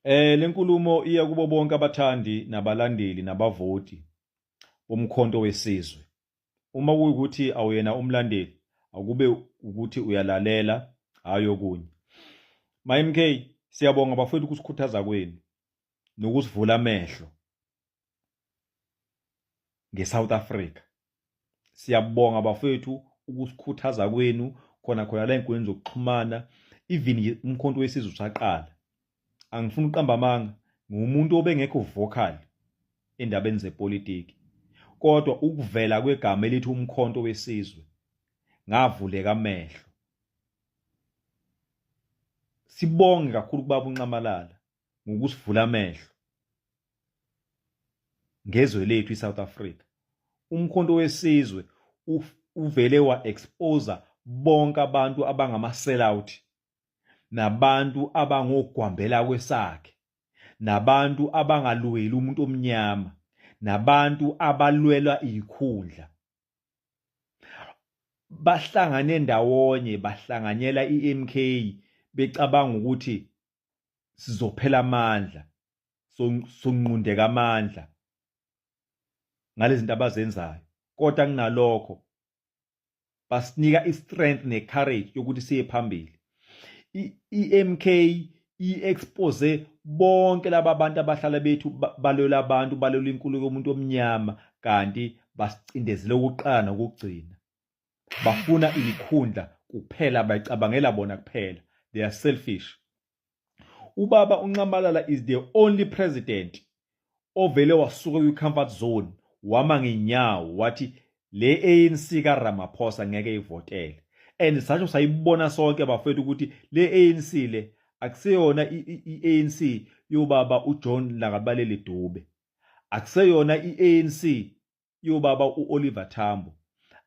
Lenkulumo iya kubo bonke abathandi nabalandeli nabavoti boMkhonto weSizwe. Uma kuyukuthi awuyena umlandeli, akube ukuthi uyalalela, hhayi okunye. Ma-MK, siyabonga bafowethu ukusikhuthaza kwenu nokusivula amehlo ngeSouth Africa. Siyabonga bafowethu ukusikhuthaza kwenu khona khona la ey'nkundleni zokuxhumana, even uMkhonto weSizwe usaqala. Angifuni ukuqamba amanga, ngiwumuntu obengekho vocal endabeni zepolitiki, kodwa ukuvela kwegama elithi uMkhonto weSizwe ngavuleka amehlo. Sibonge kakhulu kubaba uNxamalala ngokusivula amehlo ngezwe lethu iSouth Africa. Umkhonto wesizwe uvele wa-expose bonke abantu abangama-sellout nabantu abangogwambela kwesakhe nabantu abangalweli umuntu omnyama nabantu abalwela izikhundla. Bahlangane ndawonye bahlanganyela i-MK becabanga ukuthi sizophela amandla, sonqundeka amandla ngalezi zinto abazenzayo, kodwa kunalokho basinika i-strength ne-courage yokuthi siye phambili. I-MK i-expose bonke laba bantu abahlala bethu balwela abantu, balwela inkululeko yomuntu omnyama, kanti basicindezele ukuqala nokugcina. Bafuna izikhundla kuphela, bayicabangela bona kuphela. They are selfish. Ubaba uNxamalala is the only president ovele wasuka kwi-comfort zone, wama ngenyawo wathi le ANC kaRamaphosa ngeke ivotele. And sasho sayibona sonke bafethu ukuthi le ANC le akuseyona i-ANC yobaba uJohn Langalibalele Dube, akuseyona i-ANC yobaba u-Oliver Tambo,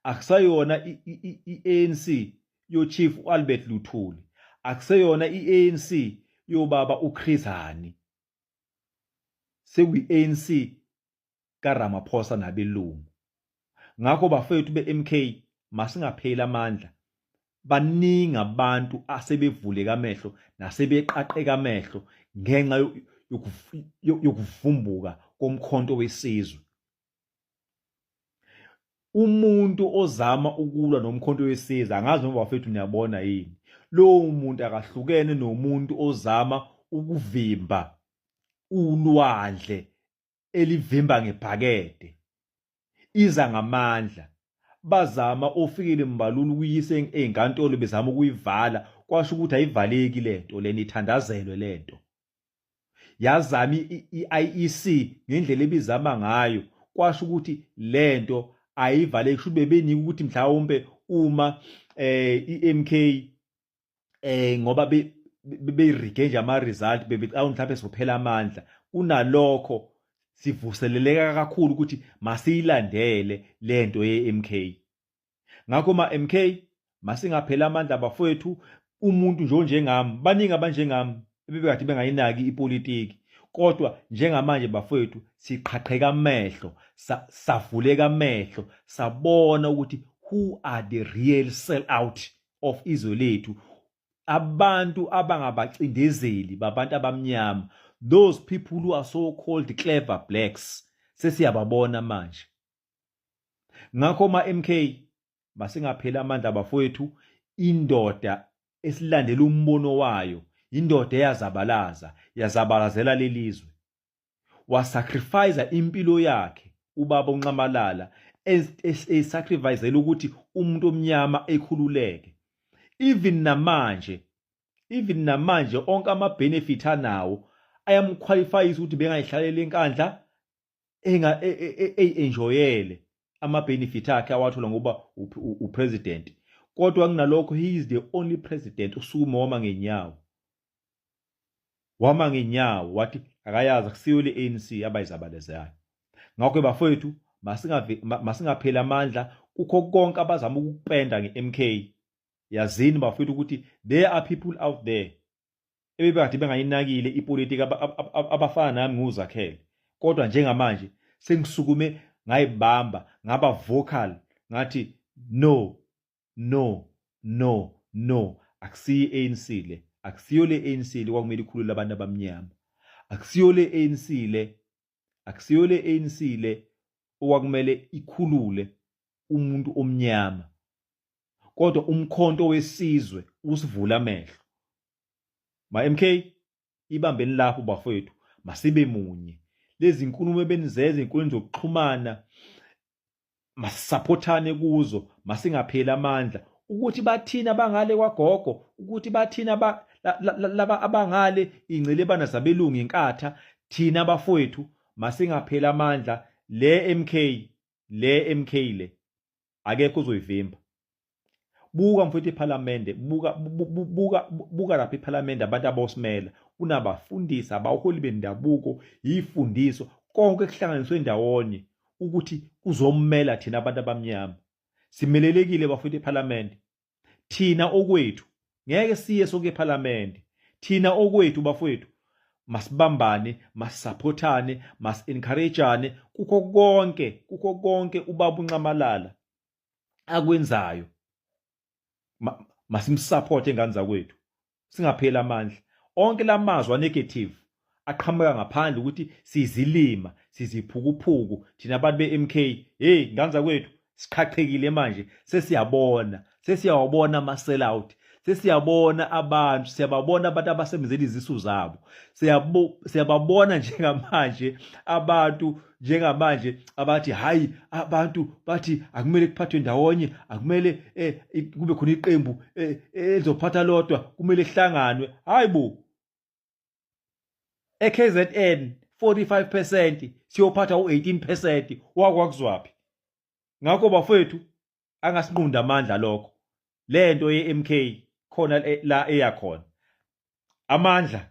akuseyona i-ANC yoChief u-Albert Luthuli, akuseyona i-ANC yobaba uChris Hani. Sekuyi-ANC kaRamaphosa nabelungu. Ngakho bafethu be-MK, masingapheli amandla. Baningi abantu asebevuleka amehlo nasebeqaqeka amehlo ngenxa yokuvumbuka komkhonto wesizwe. Umuntu ozama ukulwa nomkhonto wesizwe, angazi noma bafethu niyabona yini, lowo muntu akahlukene nomuntu ozama ukuvimba ulwandle elivimba ngebhakede. Iza ngamandla. Bazama oFikile Mbalula ukuyisa ey'nkantolo bezama ukuyivala, kwasho ukuthi ayivaleki le nto lena, ithandazelwe le nto. Yazama i-IEC ngendlela ebizama ngayo, kwasho ukuthi lento ayivaleki. Kusho ukuthi bebenika ukuthi mhlawumbe uma i-MK ngoba beyirige nje ama-result, bebecabanga mhlawumbe sizophela amandla. Kunalokho sivuseleleka kakhulu ukuthi masiyilandele lento ye-MK. Ngakho ma-MK, masingapheli amandla bafowethu. Umuntu nje onjengami, baningi abanjengami ebebekade bengayinaki ipolitiki, kodwa njengamanje bafowethu siqhaqheka amehlo, savuleka amehlo, sabona ukuthi who are the real sell out of izwe lethu, abantu abangabacindezeli babantu abamnyama, those people who are so called clever blacks, sesiyababona manje. Ngakho ma-MK, masingapheli amandla bafowethu. Indoda esilandela umbono wayo, indoda eyazabalaza, yazabalazela lelizwe, wasacrifice impilo yakhe ubaba uNxamalala, esacrificela ukuthi umuntu omnyama ekhululeke. Even namanje onke ama benefit anawo ayamqualifyisa ukuthi bengayihlalela iNkandla enga eyi-enjoyele ama-benefit akhe awathola ngoba upresident. Kodwa kunalokho, he is the only president usukume wama ngenyawo, wama ngenyawo wathi akayazi, akusiyo le ANC abayizabalezayo. Ngakho bafowethu, masingapheli amandla kukho konke abazama ukupenda nge-MK. Yazini bafowethu ukuthi there are people out there ebebekade bengayinakile ipolitiki, abafana nami nguzakhele, kodwa njengamanje sengisukume ngayibamba, ngaba vocal, ngathi no, no, no, no, akusiyo i-ANC le, akusiyo le ANC le kwakumele ikhulule abantu abamnyama. Akusiyo le ANC le, akusiyo le ANC le okwakumele ikhulule umuntu omnyama, kodwa uMkhonto weSizwe usivula amehlo. Ma MK, ibambeni lapho bafowethu, masibe munye. Lezi nkulumo ebenizenza ezinkundleni zokuxhumana, masisaphothane kuzo, masingapheli amandla. Ukuthi bathina abangale kwagogo, ukuthi bathina laba abangale ingcelebana zabelungu inkatha, thina bafowethu masingapheli amandla. Le MK, le MK le akekho uzoyivimba. Buka mfowethu ephalamende, buka buka buka lapha ephalamende abantu abosimela, kunabafundisi, abaholi bendabuko, yifundiso, konke kuhlanganiswe ndawonye ukuthi kuzommela thina abantu abamnyama. Simelelekile bafowethu ephalamende. Thina okwethu ngeke siye sonke ephalamende. Thina okwethu bafowethu masibambane, masisaphothane, mas-encourageane kukho konke, kukho konke ubaba uNxamalala akwenzayo. Masimsupport engane zakwethu, singapheli amandla. Onke lamazwi anegative aqhamuka ngaphandle ukuthi sizilima, siziphukuphuku thina abantu be-MK, hey ngane zakwethu, siqhaqhekile manje, sesiyabona, sesiyawabona ama-sell out, sesiyabona abantu, siyababona abantu abasebenzela izisu zabo, siyababona njengamanje abantu njengamanje abathi hayi, abantu bathi akumele kuphathwe ndawonye, akumele kube khona iqembu elizophatha lodwa, kumele kuhlanganwe. Hayi bo, eKZN 45% siyophatha u18% wakwakuzwaphi? Ngakho bafowethu, angasinqunda amandla lokho. Lento yeMK khona la eyakhona amandla.